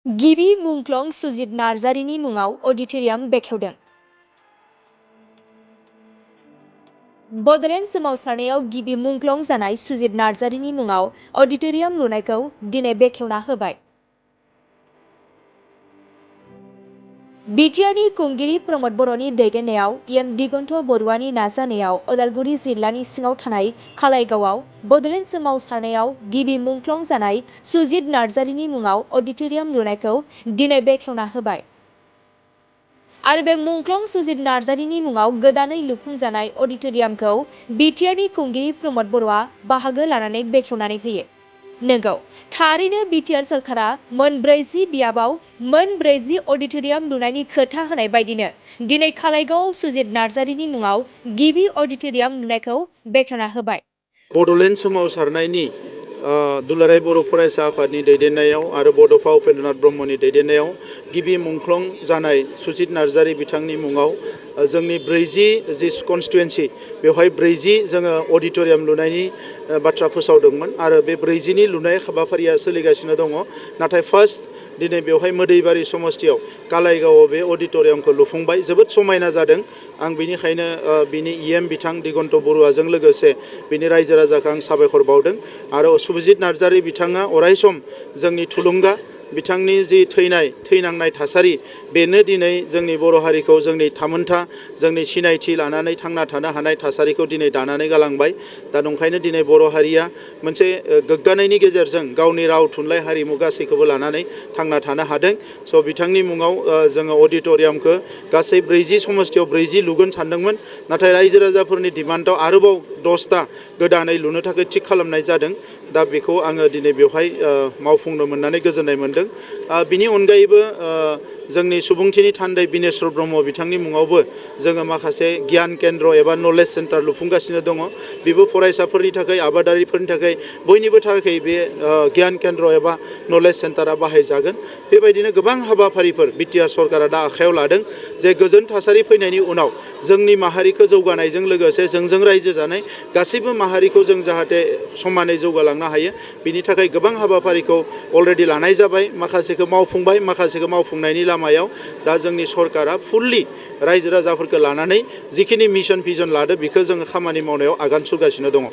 गिबि मुंख्लं सुजित नार्जारिनि मुङाव अडिट'रियाम बेखेवदों। बड'लेण्ड सोमावसारनायाव गिबि मुंख्लं जानाय सुजित नार्जारिनि मुङाव अडिट'रियाम लुनायखौ दिनै बेखेवना होबाय। बिटिआरनि खुंगिरि प्रमद बर'नि दैदेननायाव एम दिगन्त बरुवानि नाजानायाव उदालगुरि जिल्लानि सिङाव थानाय खालाइगावआव बड'लेण्ड सोमावसारनायाव गिबि मुंख्लं जानाय सुजित नार्जारिनि मुङाव अडिट'रियाम लुनायखौ दिनै बेखेवना होबाय। आरो बे मुंख्लं सुजित नार्जारिनि मुङाव गोदानै लुफुंजानाय अडिट'रियामखौ बिटिआरनि खुंगिरि प्रमद बर'आ बाहागो लानानै बेखेवनानै होयो। नंगौ, थारैनो बिटिआर सरकारा मोन 40 बियाबाव मोन 40 अडिट'रियाम लुनायनि खोथा होनाय बायदिनो दिनै खालाइगावआव सुजित नार्जारिनि मुङाव गिबि अडिट'रियाम लुनायखौ बेखेवना होबाय। बड'लेण्ड सोमावसारनायनि दुलाराय बर' फरायसा आफादनि दैदेननायाव आरो बड'फा उपेन्द्रनाथ ब्रह्मनि दैदेननायाव गिबि मुंख्लं जानाय सुजित नार्जारि बिथांनि मुङाव जोंनि 40 जि कनस्टिटुवेन्सि बेवहाय 40 जोङो अडिट'रियाम लुनायनि बाथ्रा फोसावदोंमोन आरो बे 40नि लुनाय हाबाफारिया सोलिगासिनो दङ। नाथाय फार्स्ट दिनै बेवहाय मोदैबारि समस्तियाव कालाइगावआव बे अडिट'रियामखौ लुफुंबाय। जोबोद समायना जादों। आं बिनिखायनो बिनि इएम बिथां दिगन्त बरुवाजों लोगोसे बिनि रायजो राजाखौ आं साबायखर बावदों। आरो सुजित नार्जारि बिथाङा अरायसम जोंनि थुलुंगा, बिथांनि जि थैनांनाय थासारि बेनो दिनै जोंनि बर' हारिखौ जोंनि थामोनथा जोंनि सिनायथि लानानै थांना थानो हानाय थासारिखौ दिनै दानानै गालांबाय। दा नंखायनो दिनै बर' हारिया मोनसे गोग्गानायनि गेजेरजों गावनि राव थुनलाइ हारिमु गासैखौबो लानानै थांना थानो हादों। स' बिथांनि मुङाव जोङो अडिट'रियामखौ गासै 40 समस्तियाव 40 लुगोन सानदोंमोन। नाथाय रायजो राजाफोरनि डिमान्डआव आरोबाव 10ता गोदानै लुनो थाखाय थिग खालामनाय जादों। दा बेखौ आङो दिनै बेवहाय मावफुंनो मोननानै गोजोननाय मोनदों। बिनि अनगायैबो जोंनि सुबुंथिनि थान्दै बिनेस्वर ब्रह्म बिथांनि मुङावबो जोङो माखासे गियान केन्द्र एबा नलेज सेन्टार लुफुंगासिनो दङ। बेबो फरायसाफोरनि थाखाय, आबादारिफोरनि थाखाय, बयनिबो थाखाय बे गियान केन्द्र एबा नलेज सेन्टारा बाहायजागोन। बेबायदिनो गोबां हाबाफारिफोर बिटिआर सरकारा दा आखायाव लादों जे गोजोन थासारि फैनायनि उनाव जोंनि माहारिखौ जौगानायजों लोगोसे जोंजों रायजो जानाय गासैबो माहारिखौ जों जाहाथे समानै जौगालांनो हायो, बिनि थाखाय गोबां हाबाफारिखौ अलरेडि लानाय जाबाय। माखासेखौ मावफुंबाय, माखासेखौ मावफुंनायनि लामायाव दा जोंनि सरकारा फुल्लि रायजो राजाफोरखौ लानानै जिखिनि मिशन भिजन लादो बेखौ जोङो खामानि मावनायाव आगान सुरगासिनो दङ।